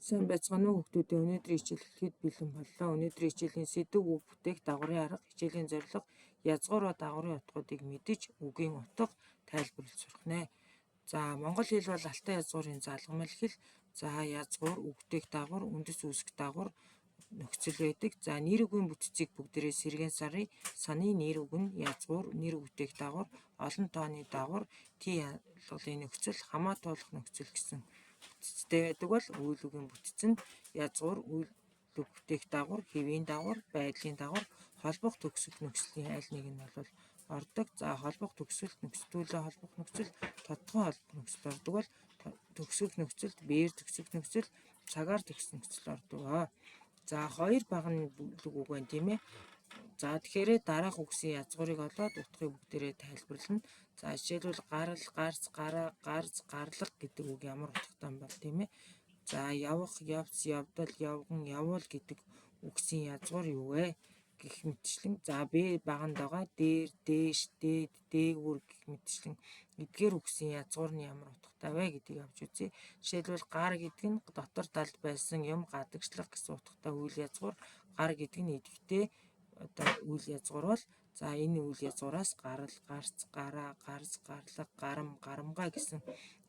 Сайн байцгаана уу хүүхдүүдээ, өнөөдрийн хичээл эхлэхэд бэлэн боллоо. Өнөөдрийн хичээлийн сэдэв үг бүтээх дагаврын арга, хичээлийн зорилго язгуур ба дагаврын утгуудыг мэдэж үгийн утга тайлбарлаж сурах нэ. За, монгол хэл бол алтай язгуурын залгамал хэл. За, язгуур, үг бүтээх дагавар, үндэс үүсэх дагавар нөхцөл байдаг. За, нэр үгийн бүтцийг бүгдээрээ сэргээн сарын саны нэр үг нь язгуур, нэр үг бүтээх дагавар, олон тооны дагавар, тий ялгалын нөхцөл, хамаа туулах нөхцөл гэсэн бүтцтэй байдаг бол үйл үгийн бүтэц нь язгуур, үйл үг бүтээх дагавар, хэвийн дагавар, байдлын дагавар, холбох төгсөх нөхцөлийн аль нэг нь бол ордог. За, холбох төгсөлт, нөхцөлтүүлээ холбох нөхцөл, тодтогон холбох нөхцөл ордог бол төгсөх нөхцөлд биеэр төгсөх нөхцөл, цагаар төгсөх нөхцөл ордог. За, хоёр баганы бүлэг үг байна, тийм ээ. За, тэгэхээр дараах үгсийн язгуурыг олоод утгыг бүгдээрээ тайлбарлана. За, жишээлбэл гарал, гарц, гараа, гарз, гарлага гэдэг үг ямар утгатай юм бол, тийм ээ. За, явах, явц, явдал, явган, явуул гэдэг үгсийн язгуур юу вэ гэх мэтчлэн. За, Б баганд байгаа дээр, дээш, дээд, дээгүүр гэх мэтчлэн эдгээр үгсийн язгуур нь ямар утгатай вэ гэдгийг авч үзье. Жишээлбэл гар гэдэг нь дотор талд байсан юм гадагшлах гэсэн утгатай үйл язгуур, гар гэдэг нь идэвхтэй одоо үйл язгуур бол за энэ үйл язгуураас гарал, гарц, гараа, гарз, гарлага, гарам, гарамгай гэсэн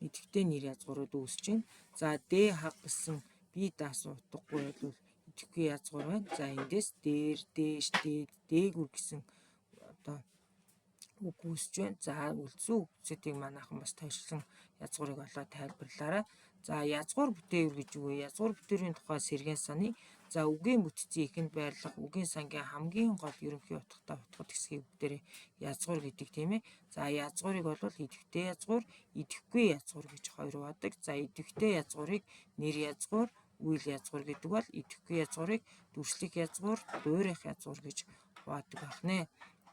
идэвхтэй нэр язгуурууд үүсэж байна. За, Д хаг гэсэн бие даасан утгагүй бол идэвхтэй язгуур байна. За, эндээс дээр, дээш, дээд, дээгүүр гэсэн одоо үг үүсэж байна. За, үлдсэн үгсүүдийг манайхан бас тойрчлон язгуурыг олоод тайлбарлаарай. За, язгуур бүтээвэр гэж юу вэ? Язгуур бүтээврийн тухай сэргээн саная. За, үгийн бүтцийн эхэнд байрлах үгийн сангийн хамгийн гол ерөнхий утгатай утгад хэсгийг бүгдээрээ язгуур гэдэг, тийм ээ. За, язгуурыг бол идэвхтэй язгуур, идэвхгүй язгуур гэж хоёр хуваадаг. За, идэвхтэй язгуурыг нэр язгуур, үйл язгуур гэдэг бол идэвхгүй язгуурыг дүрслэх язгуур, дуурайх язгуур гэж хуваадаг байх нэ.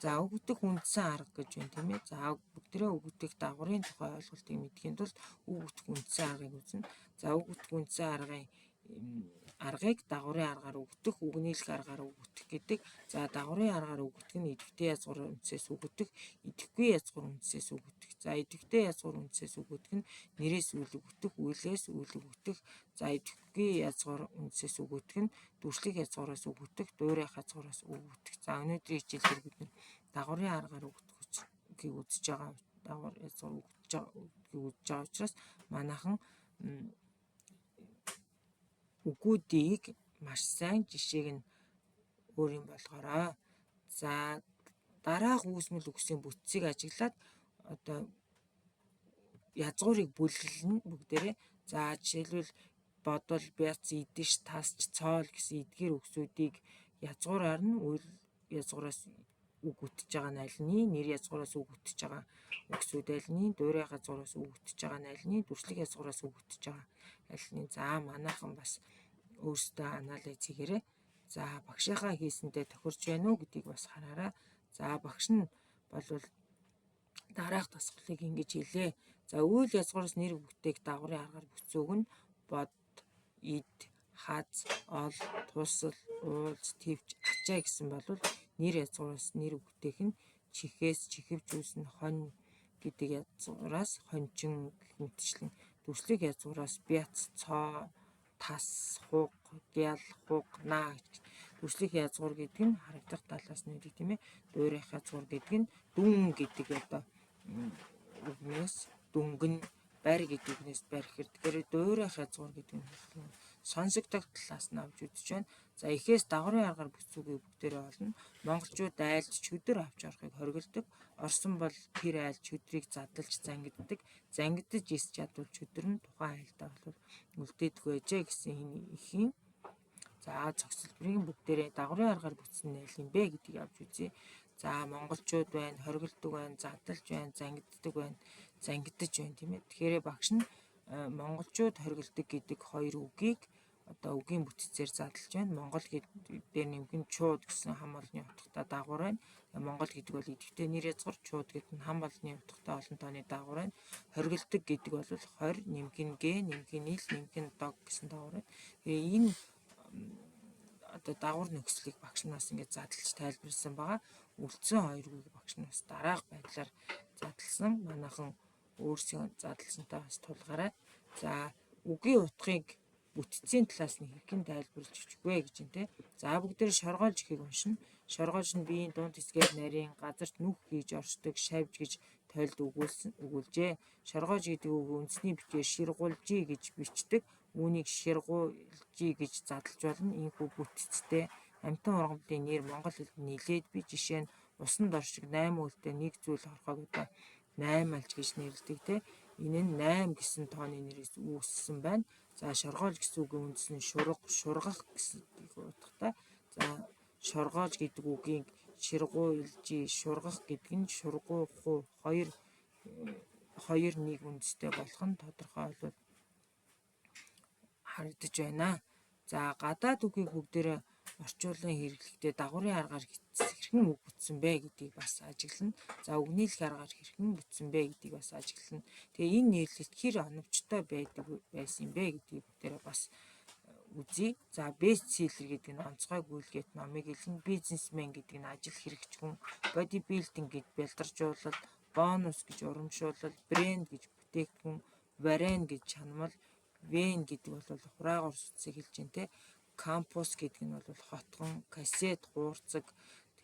За, үг бүтэх үндсэн арга гэж байна, тийм ээ. За, бүгдээрээ үг бүтэх дагаврын тухай ойлголтыг мэдэхийн тулд үг бүтэх үндсэн аргыг үзнэ. За, үг бүтэх үндсэн аргыг дагаврын аргаар өгдөх, үгнийлэх аргаар өгдөх гэдэг. За, дагаврын аргаар өгдөх нь идэвхтэй язгуур үндсээс өгдөх, идэвхгүй язгуур үндсээс өгдөх. За, идэвхтэй язгуур үндсээс өгдөх нь нэрээс үйл өгдөх, үйлээс үйл өгдөх. За, идэвхгүй язгуур үндсээс өгдөх нь дүрслэх язгуураас өгдөх, дуурайх язгуураас өгдөх. За, өнөөдрийн хичээлээр бид нар дагаврын аргаар өгдөхийг үзэж байгаа, дагавар язгуур өгдөж байгааг үзэж байгаа учраас манайхан үгүүдийг маш сайн жишээг нь өөр юм болгоорой. За, дараах үүсмэл үгсийн бүтцийг ажиглаад одоо язгуурыг бүлэглэнэ бүгдээрээ. За, жишээлбэл бодол, бяц, идэж, тасч, цоол гэсэн эдгээр үгсүүдийг язгуураар нь үйл язгуураас үг бүтэж байгаа нь аль нь, нэр язгуураас үг бүтэж байгаа үгсүүд аль нь, дуурай язгуураас үг бүтэж байгаа нь аль нь, дүрслэх язгуураас үг бүтэж байгаа аль нь. За, манайхан бас өөрсдөө анализ хийгээрэй. За, багшийнхаа хийсэндээ тохирч байна уу гэдгийг бас хараарай. За, багш нь болвол дараах дасгалыг ингэж хэлээ. За, үйл язгуураас нэр бүтээх дагаврын аргаар бүтцүүг нь бод, эд, хаз, ол, тусал, уулз, твч, ачаа гэсэн бол нэр язгуураас нэр бүтээх нь чихээс чихэвч үүснэ, хонь гэдэг язгуураас хончин гэх мэтчлэн, дүрслэх язгуураас бяц, цоо, тас, хуг, гял, хуг, наа гэж. Дүрслэх язгуур гэдэг нь харагдах талаас нь гэдэг, тийм ээ. Дуурайх язгуур гэдэг нь дүн гэдэг одоо үгнээс дүнгэн, барь гэдэг үгнээс барь гэхээр, тэгэхээр дуурайх язгуур гэдэг нь сонсогдох талаас нь авч үзэж байна. За, эхээс дагаврын аргаар бүтцүүгийг бүгдээрээ олно. Монголчууд айлд чөдөр авч орохыг хориглодог. Орсон бол тэр айл чөдрийг задалж зангиддаг. Зангидаж ис чадвал чөдөр нь тухайн айлдаа бол үлдээдэг байжээ гэсэн энэ ихийн за цогцлборыг бүгдээрээ дагаврын аргаар бүтсэн нь аль юм бэ гэдгийг авч үзье. За, монголчууд байна, хориглодог байна, задалж байна, зангиддаг байна, зангидаж байна, тийм ээ. Тэгэхээр багш нь монголчууд хориглодог гэдэг хоёр үгийг одоо үгийн бүтцээр задлж байна. Монгол гэдэг дээр нэмэх нь чууд гэсэн хам олны утгатай дагавар байна. Монгол гэдэг бол идэвхтэй нэр язгуур, чууд гэдэг нь хам олны утгатай олон тооны дагавар байна. Хориглодог гэдэг бол 20 нэмэх нь г, нэмэх нь ил, нэмэх нь дог гэсэн дагавар байна. Тэгээ энэ одоо дагавар нөхцөлийг багш нь бас ингэж задлж тайлбарласан байгаа. Үлдсэн хоёр үгийг багш нь бас дараах байдлаар задлсан. Манайхан өөрсдөө задлсантай бас тулгаарай. За, үгийн утгыг Бүтцийн талаас нь хэрхэн тайлбарлаж өгөх вэ гэж юм те. За, бүгдээр шоргоолж гэхийг уншина. Шоргоолж нь биеийн дунд хэсгээр нарийн газарт нүх хийж оршдог шавж гэж тойлд өгүүлсэн өгүүлжээ. Шоргоолж гэдэг үг үндэсний бичгээр ширгуулжий гэж бичдэг. Үүнийг ширгуулжий гэж задлж болно. Ийнхүү бүтцтэй амьтан ургамлын нэр монгол хэлд нэлээд бий. Жишээ нь усанд оршиг 8 өлтэй нэг зүйл хорхоог одоо наймаалж гэж нэрлэдэг те. Энэ нь 8 гэсэн тооны нэрээс үүссэн байна. За, шоргоолж гэсэн үгийн үндэс нь шурга, шургах гэсэн утгатай. За, шоргоолж гэдэг үгийн ширгуйлжий, шургах гэдэг нь шургууху хоёр хоёр нэг үндэстэй болох нь тодорхой бол харагдаж байна. За, гадаад үгийг бүгдээрээ орчуулан хэрэглэхдээ дагаврын аргаар хэрхэн үг бүтсэн бэ гэдгийг бас ажиглана. За, үгнийх аргаар хэрхэн бүтсэн бэ гэдгийг бас ажиглана. Тэгээ энэ нэрлэлт хэр оновчтой байдаг байсан юм бэ гэдгийг бүгдээрээ бас үзье. За, bestseller гэдэг нь онцгой гүйлгээт номыг хэлнэ. Businessman гэдэг нь ажил хэрэгч хүн, bodybuilding гэж бялдаржуулал, бонус гэж урамшуулал, брэнд гэж бүтээгдэхүүн, варен гэж чанмал, vein гэдэг бол хураагаар судсыг хэлж байна те. Campus гэдэг нь бол хотгон, кассет хуурцаг.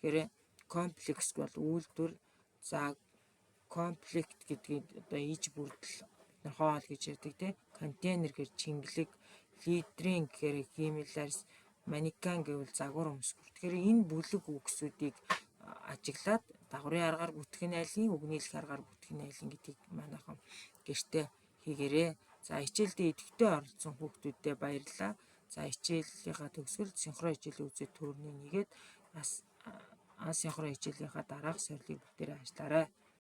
Тэгэхээр комплекс бол үйлдвэр. За, комплект гэдгийг одоо иж бүрдэл бид нар хоол гэж ярьдаг те. Контейнер гэхээр чингэлэг, литрийн гэхээр хиймэл арьс, манекен гэвэл загвар өмсгөр. Тэгэхээр энэ бүлэг үгсүүдийг ажиглаад дагаврын аргаар бүтэх нь айлын, үгнийх аргаар бүтэх нь айлын гэдгийг манайхан гэртээ хийгээрэй. За, хичээлдээ идэвхтэй оролцсон хүүхдүүдэд баярлалаа. За, хичээлийнхаа төгсгөл синхрон хичээлийн үзээд төрний нэгээд бас асинхрон хичээлийнхаа дараах сорилыг бүгдээрээ ажиллаарай.